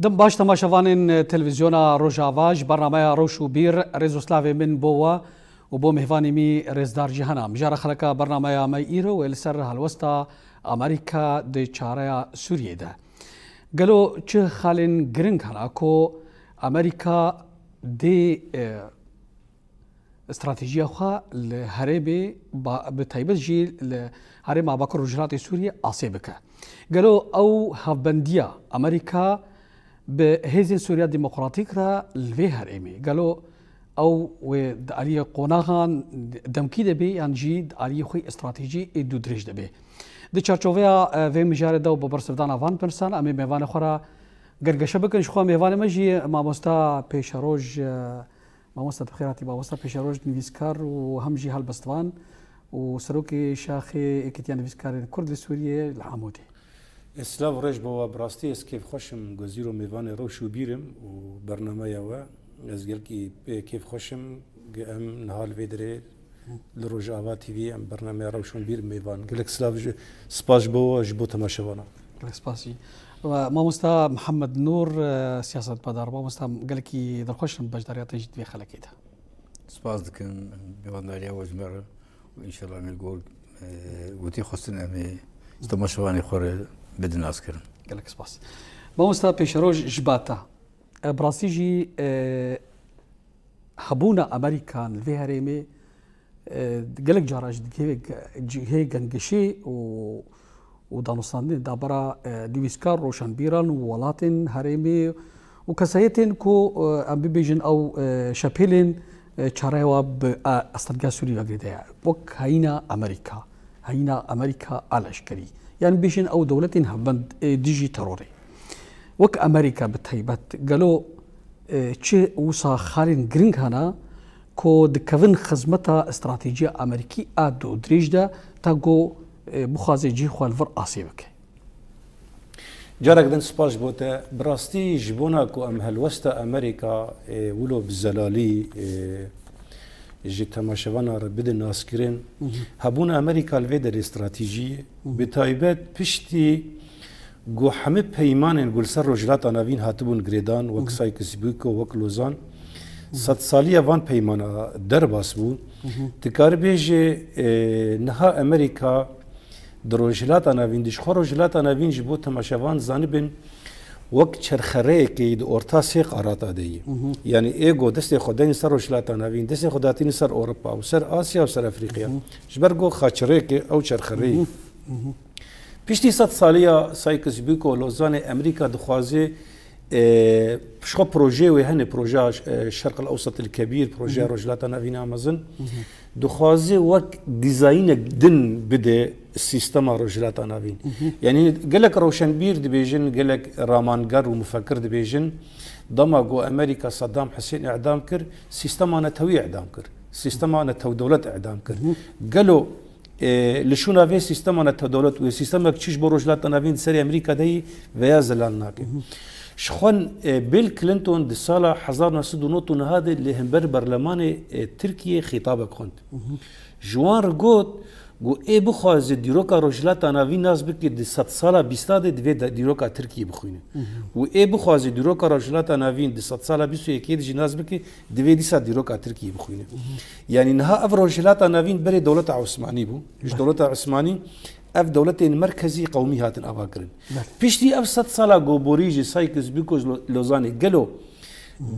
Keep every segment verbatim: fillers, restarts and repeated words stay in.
Dem baş temaşevanên televîzyona Rojava, ji bernameya Rewş û Bîr rêz û slavê min bo we û bo mêvanê min rêzdar Cîhana. Mijara xeleka bernameya me îro wê li ser helwesta Amerîka di çareya Sûriyê de. Gelo çi xalên giring hene ku Amerîka dê, e, stratejiya xwe li herêmê ba-, bi taybet jî li herêma Bakur Rojhilatê Sûriyê asê bike? Gelo ew hevbendiya Amerîka bi hêzên Sûriya Demokratîk re li vê herêmê, gelo ew wê di aliyê qonaxan demkî de bê yan jî di aliyê xwe stratejî ê dûdirêj de bê? Di çarçoveya, e, vê mijarê de û bi bersivdana van pirsan, em ê mêvanê xwe re gelgeşe bikin. Ji xwe mêvanê me jî mamosta Pêşeroj, e, Mamoste, bi xêr hatî, mamoste Pêşeroj, nivîskar û hem jî helbestvan û serokê Şaxê Yekîtiya Nivîskarên Kurd li Sûriyê li Amûdê. Ez silav û rêz bo we, bi rastî ez kêfxweş im ku ez îro mêvanê Rewş û Bîr im û bernameya we. Ez gelkî pê kêfxweş im ku em niha li vê derê li Rojava T V em bernameya Rewş û Bîr mêvan. Gelek silav ji, spas ji bo we, ji bo temaşevana. Gelek spas jî. We mamosta Mihemed Nûr, e, siyasetmedar. Mamosta, gelekî dilxweş im beşdariya te jî di vê xelekê de. Spas dikim, mêvandariya we ji me re û înşallah em ê li gor, e, gotê xwestin em ê ji temaşevanê xwe re bidin naskirin. Gelek spas. Mamosta Pêşeroj, ji ba te, e, bi rastî jî, e, hebûna Amerîkan li vê herêmê, e, gelek cara ji cihê, cihê gengişê û, û danûstandinê dabera, e, nivîskar, roşenbîran û welatên herêmê û kesayetên ku, e, em bibêjin ew, e, şepêlên, e, çareya wan bi, e, astengîya Sûrî ve girêdaye. Wek heyîna Amerîka, heyîna Amerîka a leşkerî. Yanî bêjin ew dewletên hevbend, e, dijî terorê. Wek Amerîka bi taybet, gelo, e, çi wisa xalên giring hene ku dikevin xizmeta stratejîya Amerîkî a dû dirêj de, ta ku, e, bixwaze cihê xwe li vir asê bike? Carek din spas ji bo te. Bi rastî ji bona ku em helwesta Amerîka, e, wilo bi zelalî, e, ji temaşevana re bide naskirin, hebûna Amerîka li vê derê stratejî, bi taybet piştî ku hemî peymanên ku li ser Rojhilata Navîn hatibûn girêdan, wek Sykes-Picot, wek Lozan, sedsaliya van peymana derbas bû. Dikare bêje, e, niha Amerîka di Rojhilata Navîn, di ji xwe Rojhilata Navîn ji bo temaşevan zanibin wek çerxereyekê di orta sê qarata de ye. Yanî ê ku destê xwe deyn ser Rojhilata Navîn, destê xwe datînin ser Ewropa û ser Asya û ser Efrîqya. Ji ber ku xaçirêkê ew çerxereyê. Piştî sed saliya Sykes-Picot Lozanê Amerîka dixwaze, e, ji xwe projeyê wê hene, projeya, e, Şerq el Ewsat el Kebîr, projeya Rojhilata Navîn a mezin. Dixwaze wek dîzaynek din bide sîstema Rojhilata Navîn. Yanî gelek rewşenbîr dibêjin, gelek ramangar û mufekir dibêjin, dema ku Amerîka Saddam Husên îdam kir, sîstema netewî îdam kir. Sîstema netewdewlet îdam kir. Gelo, e, li şûna vê sîstema netewdewlet û sîstemek çi ji bo Rojhilata Navîn di serê Amerîka de yî veya zelal nake? Ji xwe, e, Bill Clinton di sala hezar neh sed û nod û neh de li hember berlemanê, e, Tirkiyê xîtabek xwend. Ji wan re got ku ê bixwaze dîroka Rojhilata Navîn nas bike, di sedsala bîsta de divê de dîroka Tirkiyê bixwîne. Û ê bixwaze dîroka Rojhilata Navîn di sedsala bîst û yekê de jî nas bike, divê dîsa dîroka Tirkiyê bixwîne. Yanî niha ev Rojhilata Navîn berê dewleta Osmanî bû. Ji dewleta Osmanî ev dewletên merkezî qewmî hatin avakirin. Piştî ev sed sala goborî ji Sykes-Picot Lo-, Lozanê gelo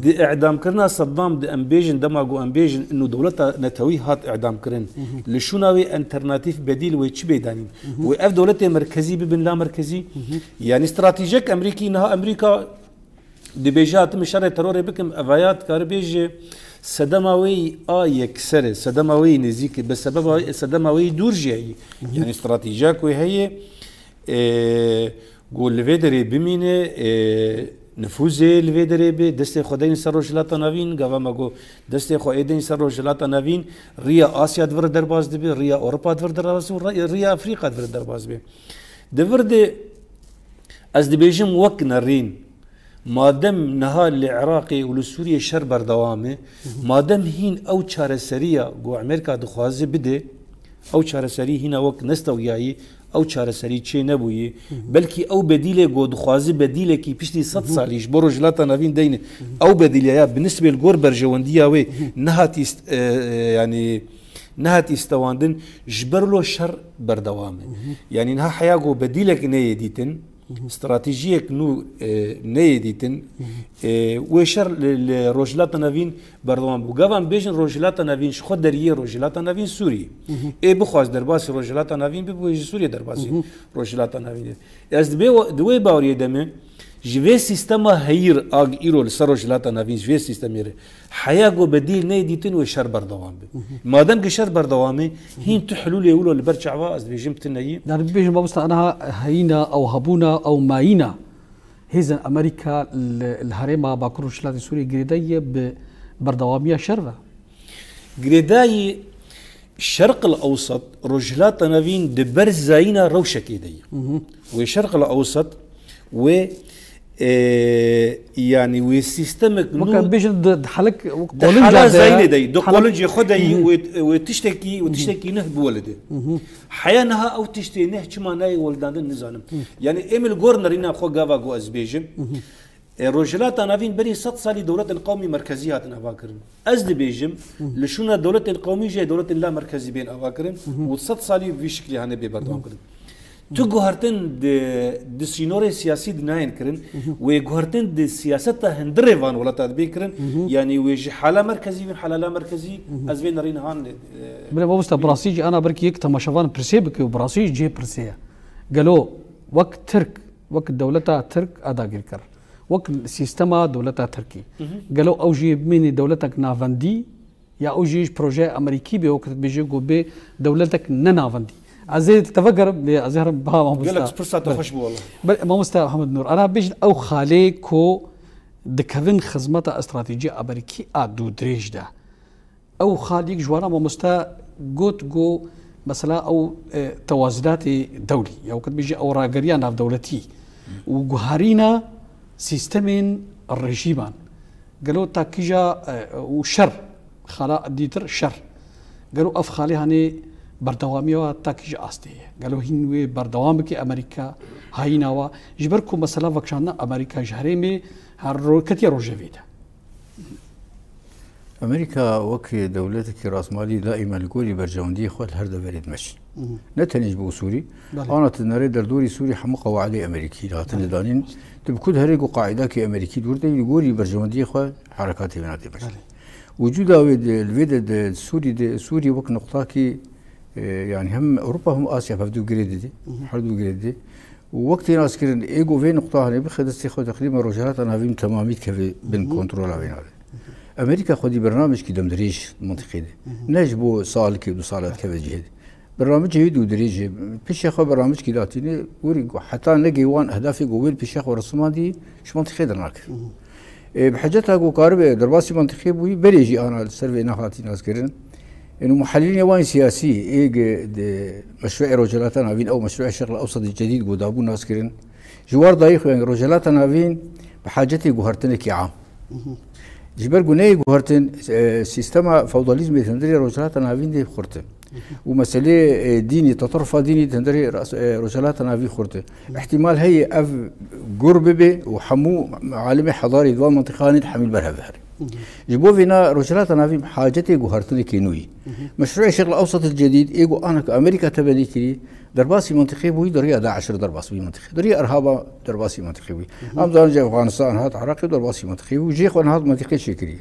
di îdamkirina Saddam de em bêjin, dema ku em bêjin inu dewleta netewî hat îdamkirin, li şûna wê alternatîf bedîl wê çi bê danîn? Wê ev dewletê merkezî bibin la merkezî? Yanî stratejiyek Amerîkî, niha Amerîka dibêje, hatim şerê terorê bikim, evaya dikare bêje sedema wê a yekser e, sedema wê nêzîk e, bi sebeba sedema wê dûr jî heye. Yanî stratejiyek wê heye, e, ku li vê derê bimîne, e, nifûzê li vê derê be, destê xwe deyne ser Rojhilata Navîn, gava me got, destê xwe ê deyne ser Rojhilata Navîn, riya Asya di vir derbas dibe, riya Ewropa di vir derbas dibe, ri-, riya Efrîka di vir derbas dibe. Di vir de ez dibêjim wek nerîn, madem niha li Iraqê û li Sûriyê şer berdewam e, madem hîn ew çareseriya ku Amerîka dixwaze bide, ew çareserî hîna wek nestewiyayî, Ew çareserî çê nebûyî, belkî ew bedîlê ku dixwazi bedîlekî piştî sed salî ji bo Rojhilata Navîn deyne, ew bedîlê ya bi nisbê li gor berjewendiya wê nehatî st-, e, e, yanî nehatî stewandin, ji ber lo şer berdewam e. Yanî niha heya ku bedîlek neyê dîtin, stratejiyek nû, e, neyê dîtin, e, wê şer li, li Rojhilata Navîn berdewam bû. Gava em bêjin Rojhilata Navîn, ji xwe deriyê Rojhilata Navîn Sûriyê. Ê bixwaz derbasî Rojhilata Navîn bibe, wê ji Sûriyê derbasî Rojhilata Navîn bibe. Ez di bê-, di wê baweriyê de me, ji vê sîstema heyîr a îro li ser Rojhilata Navîn, ji vê sîstemê re, heya ku bedîl neyê dîtin, wê şer berdewam be. Madem ki şer berdewam e, hîn tu hilûlê wilo li ber çav a, ez dibêjim tu neyî. Yani bibêjin mamosta, aniha heyîna ew hebûna ew mayîna hêzên Amerîka li, li herêma Bakur Rojhilatê Sûriyê girêdayî ye bi berdewamiya şer ve? Girêdayî Şerq el Ewsat, Rojhilata Navîn di berzayîna rewşekê de ye. Wê Şerq el Ewsat, wê, e, yanî wê sîstemek nû Weke bêjin di, di helek, wek di qolinca hala de, zayînê de ye, di helek qolincê xwe de ye, wê, wê tiştekî, wê tiştekî neh biwelide. Heya niha ew tiştê neh çima nayê weldandin nizanim. Yanî ê min li gor nerîna xwe gava ku ez bêjim, e, Rojhilata Navîn berî sed salî dewletên qewmî merkezî hatin avakirin. Ez dibêjim, li şûna dewletên qewmî jî dewletên la merkezî bên avakirin û sed salî bi vî şiklî hane bê berdewam kirin. Tu guhertin di, di sînorê siyasî di nayên kirin, wê guhertin di siyaseta hundirê van welata dibê kirin, yanî wê ji hala merkezî bin hala la merkezî, ez vê nerîn han, e, Bila mamosta, bi rastî jî ana belkî yek temaşevan pirsê bike û bi rastî jî cihê pirsê ye. Gelo wek Tirk, wek dewleta Tirk a dagirker, wek sîstema dewleta Tirkî, gelo ew jî bimînî dewletek navendî, ya ew jî ji projeya Amerîkî bê, wek dibêje ku bê dewletek ne navendî? Ez ê li te vegerim, lê ez ê herim biha mamosta. Gelek pirsa te xweş bû wele. Belê, mamosta Hemed Nur, ana bêjin ew xalê ku dikevin xizmeta stratejî Amerîkî a dûdirêj de. Ew xal yek ji wana mamosta got ku mesela ew, e, tewazinatê dewlî, ya wekî dibêje ew rageriya navdewletî û guherîna sîstemên rejîman. Gelo ta kîja, e, û şer, xala dîtir şer. Gelo ev xalê hanê berdewamiya wa ta kîja astê ye? Gelo hîn wê berdewam bike Amerîka hayîna wa? Ji ber ku mesela vekişandina Amerîka ji herêmê her ro-, ketiye rojevê de. Amerîka wek dewletekî rastmalî daîma li gorî berjewendiyê xwe li her deverê dimeşin. Ne tenê ji bo Sûrî. Belê. Ana tu nerê derdorî Sûrî hemû qewaidê Amerîkî li hatine danîn. Tu bi ku diherê ku qaîdakî Amerîkî dûr de, li gorî berjewendiyê xwe herekatê wê nade meşin. Belê. Wicûda wê di, li vê de, di Sûrî de, Sûrî wek nuqtakî, e, yanî hem Ewropa hem Asya hevdû girê dide. Herdû girê dide. Û wek tê naskirin, ê ku vê nuqta hanê bixe destê xwe, teqrîben Rojhilata Navîn temamî dikeve bin kontrola wê navê. Amerîka xwedî bernamecekî demdirêj di mintîqê de. Ne ji bo salikê du sala dikeve cihê de. Bernamecê wî dû dirêj e. Pişya xwe bernamecekî datîne, gorî ku heta negê wan ehdafê ku wê li pişya xwe resimandî, ji mintîqê dernakeve. Ê, bi heceta ku karibe derbasî mintîqê bûyî, berê jî ana li ser vê nehatî naskirin. Ên û muhelîlên wan siyasî, ê ge di meşruê Rojhilata Navîn ew meşruê Şerq el Ewsat Cedîd ku dabû naskirin. Ji war dayî xwe, yanî Rojhilata Navîn bi hacetê guhertinekî am. Ji ber ku neyê guhertin, e, sîstema fewdalîzmê di hundirê Rojhilata Navîn de xurt e. Û meselê, e, dînî, teterufa dînî di hundirê ras-, e, Rojhilata Navîn xurt e. Îhtîmal heye ev gur bibe û hemû alimê hedarê di van mintîqanê dihemî li ber hev bihere. Ji bo vêna Rojhilata Navîn bi hacetê guhertinekê nû yî. Meşruê Şerq el Ewsat el Cedîd, ê ku anek Amerîka tebedî kirî, derbasî mintîqê bûyî, di riya DAIŞ re derbas bûyî mintîqê. Di riya irhaba derbasî mintîqê bûyî. Em zanin cevxanistan hat, Iraqê derbasî mintîqê bû, jê xwe nihat mintîqê çêkirî.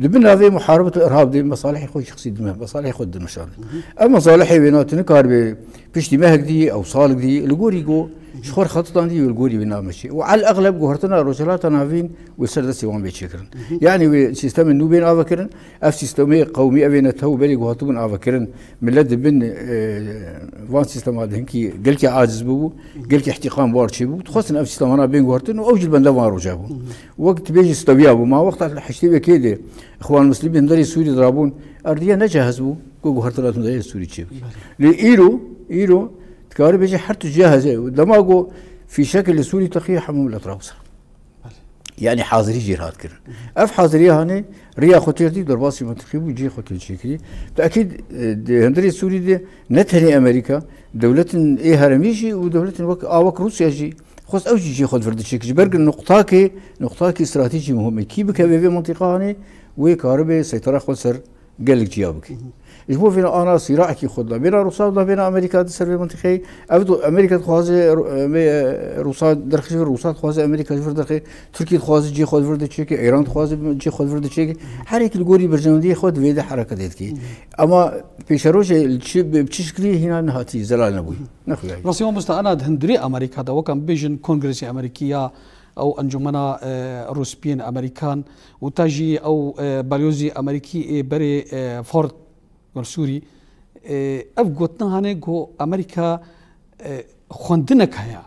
Di bin navê muharibet el irhab de mesalihê xwe şexsî dime, mesalihê xwe dimeşandin. Ev mesalihê wêna tu nikaribê piştî mehek dî, ew salek dî, li gorî ku ji xwe re xetitandî û li gorî wê nameşê. Û el exleb guhertina Rojhilata Navîn wê ser destê wan bê çêkirin. Yanî wê sîstemên nû bên avekirin, ev sîstemê qewmî evê ne tew berê ku hatibûn avekirin, millet di bin, e, van sîstema de hinkî gelkî aciz bûbû, gelkî îhtîqam war çêbû, dixwestin ev sîstemana bên guhertin û ew jî li benda van roja bû. Wek tu bêjî stewiya bû. Ma wexta li heştê yekê de Îxwan Muslimîn hundirê Sûrî dirabûn, erdiye ne cehaz bû ku guhertina hundirê Sûrî çêbû. Lê îro, îro dikarî bêjî her tu cehaz e. Dema ku fîşekê li Sûrî teqiye, hemû milet rabû ser. Yanî hazirî jê hat kirin. Ev hazirî hanê riya xwe têr dî derbasî mintixî bû, cihê xwe têr çêkirî. Tekîd, e, di hundirê Sûrî de ne tenê Amerîka, dewletin ê herêmî jî û dewletin wek a wek Rûsya jî xwest ew jî cihê xwe di vir de çêkir. Ji ber ku nuqtakê, nuqtakê stratejî muhim e. Kî bikeve vê mintîqa hanê, wê karibe seytera xwe ser gelek ciya bike. Ji bo vêna ana sîraekî xwe da bêna Rûsa da bêna Amerîka di ser vê mintîqeyê. Ev do Amerîka dixwaze Ru-, em ê, Rûsa derxe ji vir, Rûsa dixwaze Amerîka ji vir derxe, Tirkiye dixwaze cihê xwe di vir de çêke, Îran dixwaze cihê xwe di vir de çêke. Her yek li gorî berjewendiyê xwe di vê de hereketê dike. Ama pêşerojê li çi, bi çi şiklî hîna nehatî zelal nebûye. Nexuyayî. Rastî mamosta, ana di hundirê Amerîka de, wek em bibêjin Kongresê Amerîkî ya ew encûmena, e, Rûspiyên Amerîkan û ta jî ew, e, balyozî Amerîkî ê berê, e, Ford gel Sûrî, e, ev gotina hane ku Amerîka, e, xwendinek heye,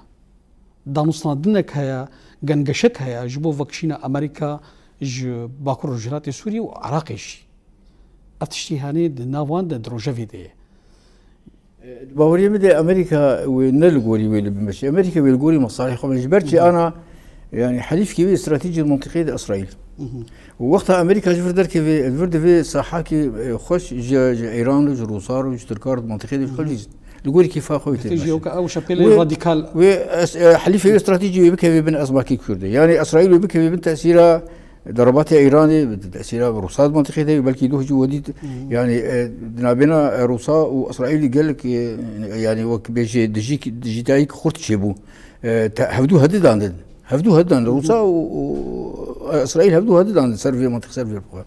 danûstandinek heye, gengeşek heye ji bo vekişîna Amerîka ji Bakur Rojhilatê Sûrî û Iraqê jî. Ev tiştî hane di nav wan de di rojevê de ye. Di baweriyê min de Amerîka wê ne li gorî wê li bimeşe. Amerîka wê li gorî mesalihê xwe bimîne. Ji ber çi ana, yanî helîfkî wê stratejî mintîqê de Îsraîl. Û wexta Amerîka ji vir derkeve, li vir divê sahakî, e, xweş ji, ji Îran û ji Rûsa û ji Tirka û mintîqê de xwe lîz. Li gorî kêfa xwe wê tê Stratejî dimeşe. Weke ew şepêlê Wê, radîkal. Wê es-, e, helîfê wê stratejî wê bikeve bin ezmakî Kurd e. Yanî Îsraîl wê bikeve bin tesîra Derebatê Îranê, tesîra Rûsa di mintîqê de, belkî doh jî we dît, yanî, e, di navbêna, e, Rûsa û Îsraîlî gelek, e, yanî wek bêjê dijîk-, dijîtayîk xurt çêbû. E, te-, hevdû hedi dandin. Hevdû hedi dandin. Rûsa û, û, e, Îsraîl hevdû hedi dandin ser vê mintîq, ser vê xwe.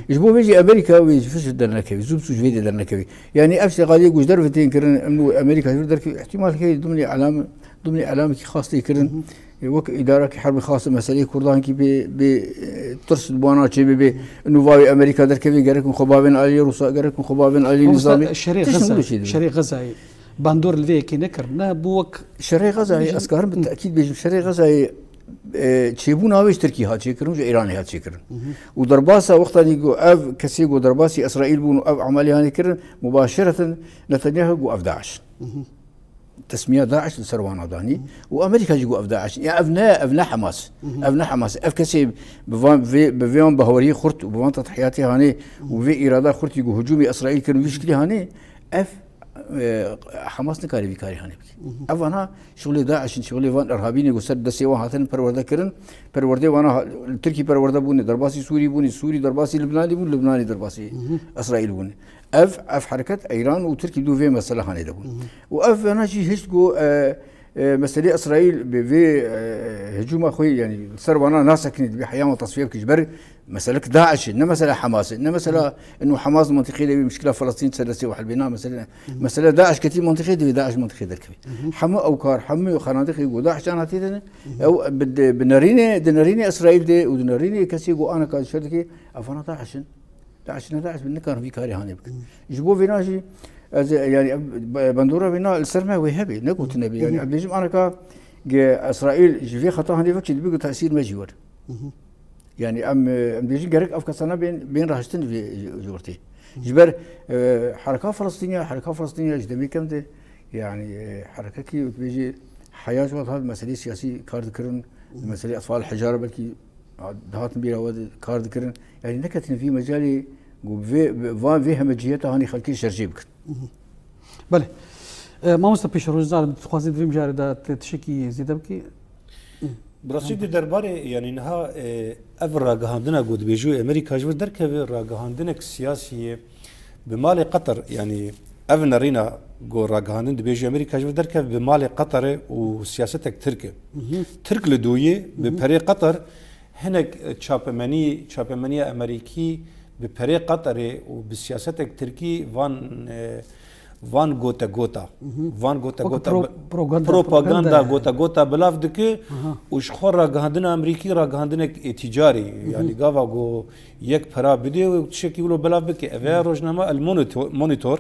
Ji bo vê jî Amerîka wê ji vir dernekevî, zû bi zû ji vê de dernekevî. Yanî ev şegaliyê ku ji derve tên kirin, em û Amerîka ji vir derkevî, îhtimal heye dimnê elam, dimnê elamekî xas tê kirin. E, wek îdarekî herbî xas meseleyê Kurdan kî bê, bê, e, tirs bi wana çê bibe. Nû vavê Amerîka derkevê, gerek in xwe bavên aliyê Rûsa, gerek in xwe bavên aliyê Mamosta, nizamê. Şerê Tişt Xezayê, hemû çê dibe. Şerê Xezayê bandor li vê yekê nekir. Ne bû wek Şerê Xezayê, ez karim bi tekîd bêjim, Şerê Xezayê, e, çêbûna wê ji Tirkî hat çêkirin, ji Îranê hat çêkirin. Û derbasa wextanî ku ev kesê ku derbasî Îsraîl bûn û ev emelê hanê kirin, mubaşereten Netanyahu ku ev DAIŞ. Tesmiya DAIŞ li ser wana danî û Amerîka jî got ev DAIŞ. Ya ev ne, ev ne Hamas. Ev ne Hamas. Ev kesê bi van, vê, bi vê wan baweriyê xurt û bi van tedhiyatê hanê û vê îrada xurtî ku hicûmê Îsraîl kirin vî şiklî hanê, ev, e, Hamas nikare vî karî hanê bike. Ev ana şixulê DAIŞ in, şixulê van irhabî ne ku ser destê wan hatin perwerde kirin. Perwerdê wana ha-, li Tirkî perwerde bûne, derbasî Sûrî bûne, Sûrî derbasî Libnanî bûn, Libnanî derbasî Îsraîl bûne. Ev, ev hereket Îran û Tirkî dû vê mesele hanê de bûn. Û ev vena jî hişt ku, e, e, meselê Îsraîl bi vê, e, hicûma xwe, yanî li ser wana nasekinî, divê heya wan tasfiye bike ji ber meselek DAIŞ e, ne mesela Hamas e, ne mesela inu Hamas mintîqê de wê mişkila Filistîn ser destê we helbê, na mesele ne. Mesele DAIŞ ketî mintîqê, divê DAIŞ mintîqê derkeve. Hemû ew kar, hemû xanadixê ku DAIŞ ana tê de ne, ew bi, bi nerînê, di nerînê Îsraîl de û di nerînê kesê ku ana ka şer dike, ev ana DAIŞ in. DAIŞ ne DAIŞ bin, nikarin vî karê hanê bikin. Ji bo vêna jî ez, e, yanî, ev, be-, bandora vêna li ser me wê hebe, ne gotin nebe. Yanî, em bêjim anaka ge Îsraîl ji vê xeta hanê vekî dibe ku tesîr me jî were. Yanî, em, e, em bêjin gerek ev kesana bên, bên rahiştin vê ji ortê. Ji ber, e, hereka Filistîniya, hereka Filistîniya ji demê kem de, yanî, e, herekekî, tu bêjî, heya ji wan dihat meselê siyasî kar dikirin, meselê etfal hecara belkî dihatin bîra we de kar dikirin. Yanî neketine vî mecalê ku vê, van vê heme ciheta hanî xelkê şerjê bikin. Belê. E, mamosta Pêşeroj, zalim, tu dixwazî di vê mijarê de te tiştekî zêde bikî? Bi rastî di derbarê, yanî niha, e, ev ragihandina ku dibêjî Amerîka ji vir derkeve, ragihandinek siyasî ye. Bi malê Qeter, yanî ev nerîna ku ragihandin dibêjî Amerîka ji vir derkeve, bi malê Qeterê û siyasetek Tirk e. Tirk li dûyê bi perê Qeter hinek, e, çapemenî, çapemeniya Amerîkî bi perê Qeterê û bi siyasetek Tirkî van, e, van gote gota. Van gote Wek gota pro-, bi-, propaganda propaganda te- gota gota bilav dike û ji xwe ragihandina Amerîkî ragihandinek ê tîcarî. Yanî gava ku yek pera bidê û tiştekî wilo belav bike. Ev ya rojname El Monitor, Monitor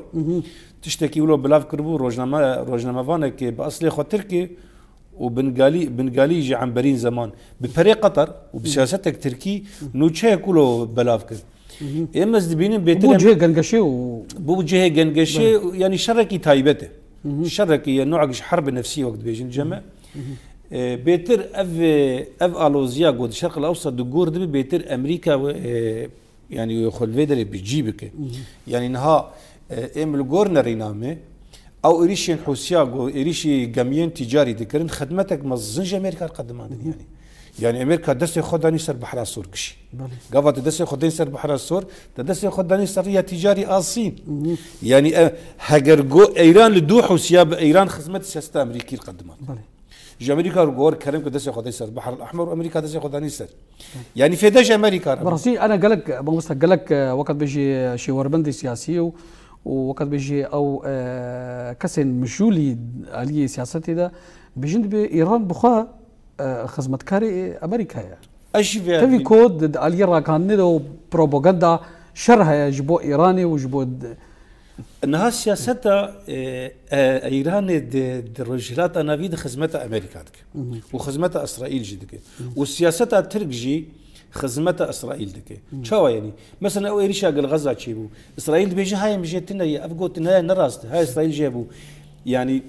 tiştekî wilo belav kiribû, rojname, rojnamevanekê bi eslê xwe Tirk e û Bingalî, Bingalî ji emberîn zeman bi perê Qeter û bi siyasetek Tirkî nûçeyek wilo belav kir. Êm ez dibînim bêtir Bû em cihê gengeşê û bû cihê gengeşê, Belê. Yanî şerekî taybet e. Şerekî ye, newek ji herb nefsî wek dibêjin cem e. E, bêtir ev, e, ev aloziya ku di Şerq el Ewsat di gor dibe, bêtir Amerîka we, e, yanî xwe li vê derê bi cî bike. Yanî niha, e, êm li gor nerîna me, ew êrîşên Hûsiya ku êrîşî gemiyên tîcarî dikirin, xidmetek mezin ji Amerîka re qedimandin yanî. Yanî Amerîka destê xwe danî ser Behra Sor kişî. Belê. Gava tu destê xwe dayî ser Behra Sor, te destê xwe danî ser riya tîcarî a Sîn. Yanî, e, heger go Îran li dû Hûsiya bi Îran xizmet siyaseta Amerîkî re qediman. Belê. Ji Amerîka re gor kerem ku destê xwe dayî ser Behr el Ehmer û Amerîka destê xwe danî ser. Yanî fêde ji Amerîka re. Bi rastî ana gelek, mamosta, gelek, e, wekî bêjî şêwerbendê siyasî û, û wekî bêjî ew, e, kesên mijûlî aliyê siyasetê de bêjin dibe Îran bi xwe, e, xizmetkarê Amerîka ye. Ez jî vê Tevî ku di, di aliyê ragihandinê de û propaganda şer heye ji bo Îranê û ji bo d- Niha siyaseta, e, e, Îranê di, di Rojhilata Navî de xizmeta Amerîka dike. Û xizmeta Îsraîl jî dike. Û siyaseta Tirk jî xizmeta Îsraîl dike. Çawa yanî? Mesela ew êrîşa gel Xeza çêbû. Îsraîl dibêje, "Hayê, min jê tune ye, ev gotin heye, ne rast e. Ha, Îsraîl jê bû." Yanî,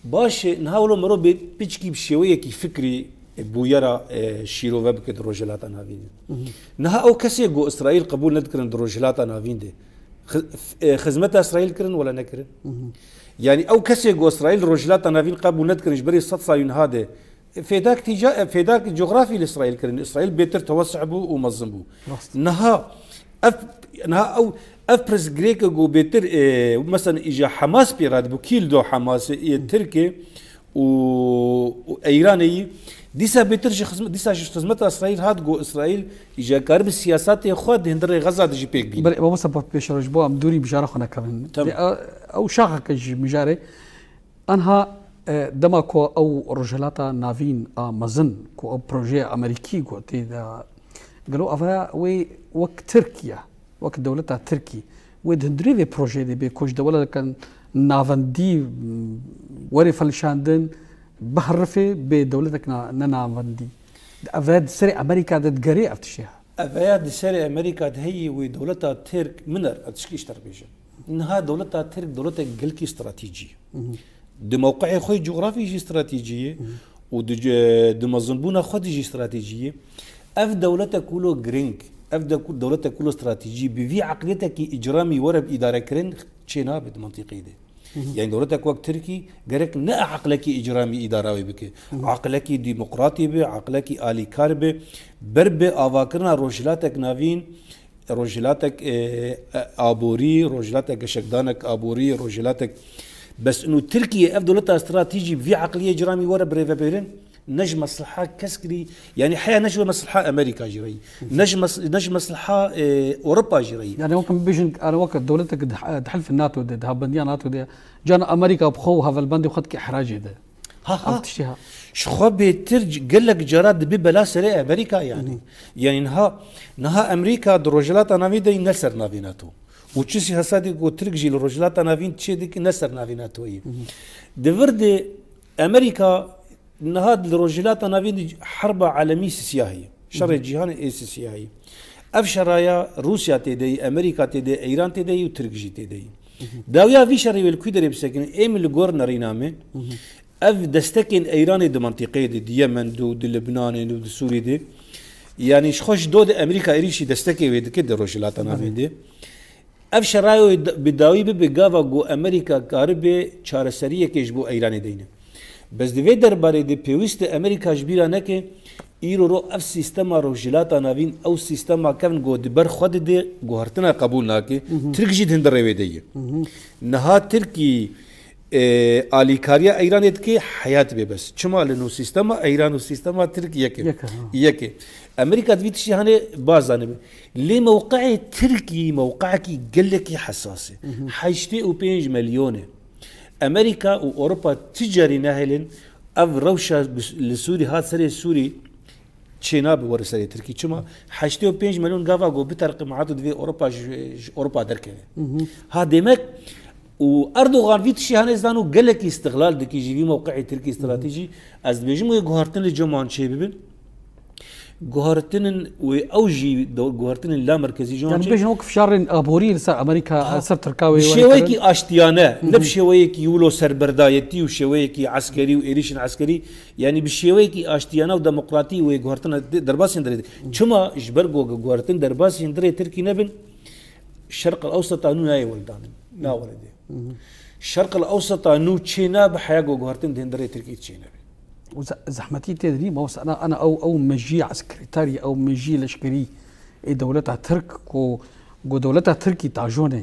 baş e, niha wilo mero bê piçkî bi şêweyekî fikrî, e, bûyera, e, şîrove bike di Rojhilata Navîn de. Niha ew kesê ku Îsraîl qebûl nedikirin di Rojhilata Navîn de, xi-, f-, e, xizmeta Îsraîl kirin wala nekirin? Yanî ew kesê ku Îsraîl Rojhilata Navîn qebûl nedikirin ji berê sed salî niha de, e, fêdak tîca-, e, fêdak cografî li Îsraîl kirin. Îsraîl bêtir tewesî bû û mezin bû. Rast. Niha ev, niha ew, ev pirsgirêke ku bêtir, e, mesela îja Hamas pê re dibû, kî li do Hamasê, yê Tirkê û, û Îranê yî, dîsa bêtir ji xizme-, dîsa ji xizmeta Îsraîl hat ku Îsraîl îja karibe siyasatê xwe di hundirê Xeza de jî pêk bîne. Belê, mamosta, pêşero ji bo em dûrî mijara xwe nekevin. Tamam. Dê, e, ew şaxeke ji mijarê. Anha, e, dema ku ew Rojhilata Navîn a mezin, ku ew projeya Amerîkî ku tê de, gelo ava wê wek Tirkiye, wek dewleta Tirkî, wê di hundirê vê projeyê de bê ku ji dewletekên navendî, m, were felişandin, biherife bê dewletek na-, ne navendî. Ev di serê Amerîka de digerê ev tiştê ha? Ev ya di serê Amerîka de heyî wê dewleta Tirk, min er, ez tişkî ji te re bêjim. Niha dewleta Tirk dewletek gelkî stratejî ye. Di mewqeyê xwe yê cografî jî stratejî ye û di ce-, di mezinbûna xwe de jî stratejî ye. Ev dewletek wilo giring, ev de-, dewletek wilo stratejî bi vî eqliyetekî îcramî were bi îdarekirin çênabe di mintîqeyê de. Yanî dewletek wek Tirkî gerek ne eqlekî îcramî îdara wê bike. Eqlekî demokratî be, eqlekî alîkar be, ber bi avakirina rojhilatek navîn, rojhilatek, e, e, aborî, rojhilatek geşekdanek aborî, rojhilatek. Bes ino Tirkiye ev dewleta stratejî bi vî eqliyê îcramî were birêvebêrin, ne ji mesliha keskirî, yanî heya ne ji mesliha Amerîka jî re yî, ne ji mes-, ne ji mesliha, e, Ewropa jî re yî. Yani wek em bibêjin, yani wek dewletek di, di hilfê NATO de, di havbendiya NATO de, can Amerîka bi xwe û hevalbendê xwe dike ihracê de. Ha, ha. Ev tiştê ha. Ji xwe bêtir c-, gelek cara dibe bela serê Amerîka yani. Hı. Yani niha, niha Amerîka di Rojhilata Navîn de ne ser navê NATO. Û çi sî hesadî ku Tirk jî li Rojhilata Navîn çê dike ne ser navê NATOyê. Hı hı. Di vir de Amerîka niha li Rojhilata Navîn de herba alemî sisiya heye. Şerê cîhanê ê sisiya heye. Ev şeraya Rûsya tê de yî, Amerîka tê de, Îran tê de yî û Tirk jî tê de yî. Dawiya vî şerê wê li ku derê bisekinin, êm li gor nerîna me. Ev destekên Îranê di mintîqeyê de, di Yemen de û di Libnanê de û di Sûriyê de, yanî ji xwe ji do de Amerîka êrîşî destekê wê dike di Rojhilata Navîn de. Ev şerayê wê da-, bi dawî bibe gava ku Amerîka karibe çareseriyekê ji bo Îranê deyne. Bes di vê derbarê de pêwîst e Amerîka ji bîra neke, îro ro ev sîstema Rojhilata Navîn, ew sîstema kevn ku di ber xwe dide, guhertina qebûl nake, Tirk jî di hundirê wê de ye. Niha Tirkî, e, alîkariya Îranê dike, heyat bê bes. Çima li nû sîstema Îran û sîstema Tirk yek e. Yek e, ha. Yek e. Amerîka di vî tiştî hanê baz zanibe. Lê mewqeê Tirkî mewqeekî gelekî hesas e. Heştê û pênc milyon e. Amerîka û Ewropa ti carî nehêlin ev rewşa bi-, li Sûrî hat serê Sûrî çênabe were serê Tirkî. Çima? Heştê û pênc milyon gava ku biterqe, ma tu divê Ewropa ji, ji Ewropa derkeve. Ha demek û Erdogan vî tiştî hanê zano gelekî îstixlal dikî ji vî mewqeê Tirkî stratejî. Ez dibêjim wê guhartin li cem wan çêbibin. Guhertinin wê ew jî do-, guhertinin la merkezî ji wan Yani çi? Bêjin wek fişarên aborî li ser Amerîka, Ha. ser Tirka wê Bi wê şêweyekî kirin. Aştiyane, ne bi şêweyekî wilo serberdayetî û şêweyekî eskerî û êrîşên eskerî, yanî bi şêweyekî aştiyane û demokratî wê guhertina de-, derbasî hundirê. Çima? Ji ber ku guhertin derbasî hundirê Tirkî nebin, Şerq el Ewseta nû nayê weldanin. Na weredê. Şerq el Ewseta nû çê nabe heya ku guhertin di hundirê Tirkî çê nebe. û ze-, zehmetî tê de nî, mamoste, ana, ana ew, ew mejiyê eskerî, ew mejiyê leşkerî ê dewleta Tirk ku, ku dewleta Tirkî tajonê,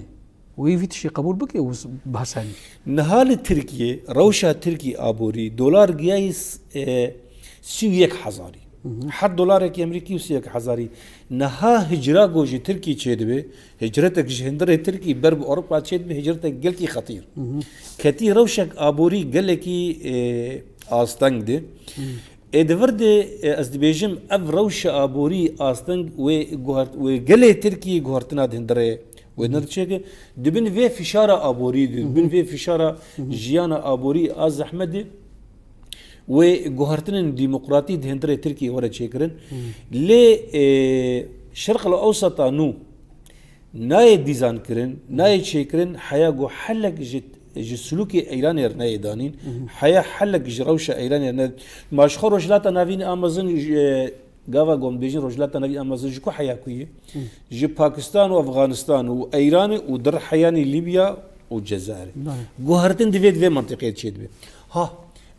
wê vî tiştê qebûl bike û s-, behsa nî. Niha li Tirkiyê, rewşa Tirkî aborî, dolar giyayî s-, e, sî û yek hezarî. Her dolarekî Amerîkî û sî û yek hezarî. Niha hicra ku ji Tirkî çêdibe, hicretek ji hundirê Tirkî ber bi Ewropa çêdibe, hicretek gelkî xetîr. Ketî rewşek aborî gelekî, e, asteng de. Ê di vir de, e, ez dibêjim, ev rewşa aborî asteng wê guhert-, wê gelê Tirkî guhertina di hundirê wê nirçeke. Di bin vê fişara aborî de, di bin vê fişara jiyana aborî a zehmet de, wê guhertinên demokratî di hundirê Tirkiyê were çêkirin. Lê, e, Şerq el Ewseta nû nayê dîzankirin, nayê çêkirin, heya ku helek ji, ji silûkê Îranê re neyê danîn, heya helek ji rewşa Îranê re ne. Ma ji xwe Rojhilata Navîn a mezin ji, e, gava ku em dibêjin Rojhilata Navîn a mezin ji ku heya ku ye? Ji Pakistan û Efxanistan û Îranê û di rê heyanî Lîbya û Cezayirê. Belê. Guhertin divê di vê mentiqê çêdibe. Ha,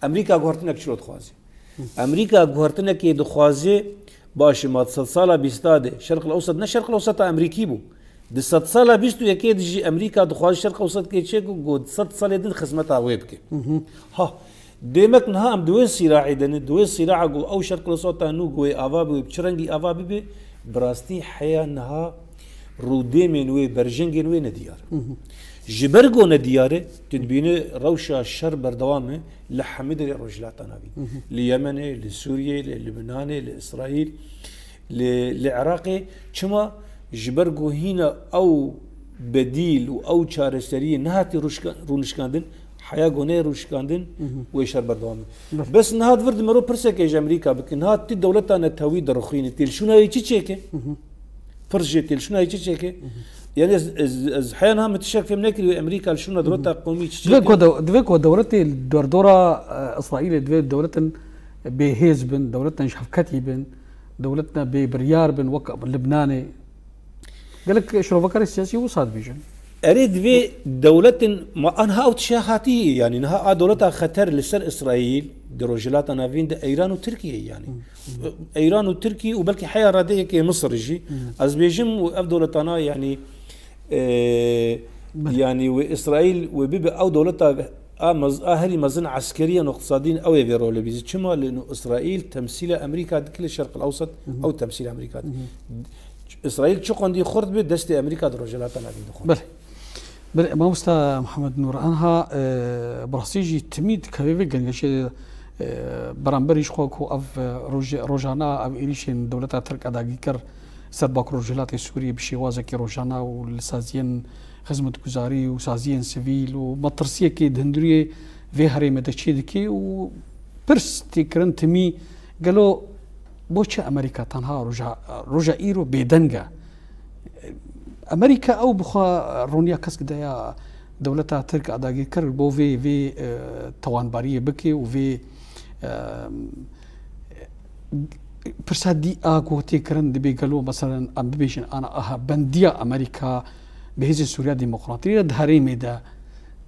Amerîka guhertinek çilo dixwaze? Amerîka guhertinekê dixwaze, baş e, ma di sedsala bîsta de Şerq el Ewsat ne Şerq el Ewsata Amerîkî bû. Di sedsala bîst û yekê de jî Amerîka dixwaze Şerq el Ewsat kê çê ku, ku di sed salê din xizmeta wê bike. Ha, demek niha em di wê sîraê de ne, di wê sîraa ku ew Şerq el Ewsata nû ku wê ava bibe, bi çi rengî ava bibe, bi rastî heya niha rûdêmên wê, berjengên wê nediyar. Ji ber ku nediyar e, tu dibîne rewşa şer berdewam e li hemî derê Rojhilata Navîn. Li Yemenê, li Sûriyê, li Libnanê, li Îsraîl, li, li Iraqê. Çima? Ji ber ku hîna ew bedîl û ew çareseriyê nehatiye rûşka-, rûnişkandin, heya ku neyê rûnişkandin, wê şer berdewam e. Bes niha di vir de mero pirsekê ji Amerîka bike. Niha ti dewleta netewî dirixîne, têlşûna wê çi çêke? Pirs jê têlşûna wê çi çêke? Yani ez, ez, ez heya niha min tiştek fêm nekiriye, Amerîka li şûna dewleta qomî çi çêke? Divê ku dew-, divê ku dewletê derdora, e, Îsraîlê divê dewletin bêhêz bin, dewletin ji hevketî bin, dewletin bê biryar bin, wek Libnanê. Gelek şirovekarê siyasî wisa dibêjin. Erê, divê dewletin, ma anha ew tişa hatî, yanî niha a dewleta xeter li ser Îsraîl di Rojhilata Navîn de Îran û Tirkiye, yanî. Îran û Tirkiye û belkî heya radeyekê Misir jî. Ez bêjim û ev dewletana, yanî, e, Belê. Yanî wê Îsraîl wê bibe ew dewleta a mez-, a herî mezin eskerî yan îqtisadî, ew ê vê rolê bîzî. Çima? Lêno Îsraîl temsîla Amerîka dike li Şerq el Ewsat, ew temsîla Amerîka dike. Îsraîl çi qondî xurt be, destê Amerîka di Rojhilata Navîn de xurt. Belê. Belê, mamosta Mihemed Nûr, anha, e, bi rastî jî timî dikeve vê gengeşê, e, beramberî ji xwe ku ev, e, roj-, rojana, ev êrîşên dewleta Tirk a dagîrker ser Bakur Rojhilatê Sûriyê bi şêwazekî rojana û li saziyên xizmetguzarî û saziyên sivîl û metirsiyekê di hundiriyê vê herêmê de çê dike û pirs tê kirin timî, gelo bo çi Amerîka tenha roja, roja îro bêdeng e? Amerîka ew bi xwe roniya kesk de ya dewleta Tirk a dagîrker bo vê, vê, e, tawanbariyê bike û vê, e, pirsa dî a ku tê kirin dibê gelo, meselen, em bibêjin ana a hevbendiya Amerîka bi Hêzên Sûriya Demokratî re di herêmê de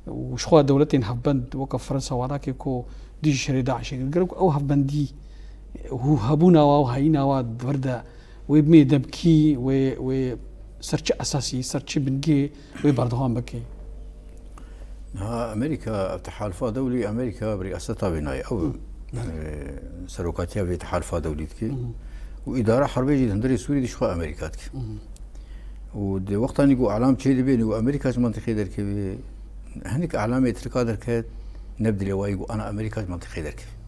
û ji xwe dewletên hevbend weke Fransa wana ke ku dijî şerê DAIŞê kir. Gerek ew hevbendî û hebûna wa û heyîna wa di vir de wê bimê demkî, wê, wê ser çi esasî, ser çi bingehê wê berdewam bike? Niha Amerîka, ev tehalufa dewlî, Amerîka bi riyaseta wê nayê. Ew, e, serokatiya vê tehalufa dewlî dike. Û îdara herbê jî di hundirê Sûrî de ji xwe Amerîka dike. Û di wextanî ku elam çê dibe, ku Amerîka ji mentiqê derkeve, hinek elamê Tirka derket, ne bi dilewayî ku ana Amerîka ji mentiqê derkeve.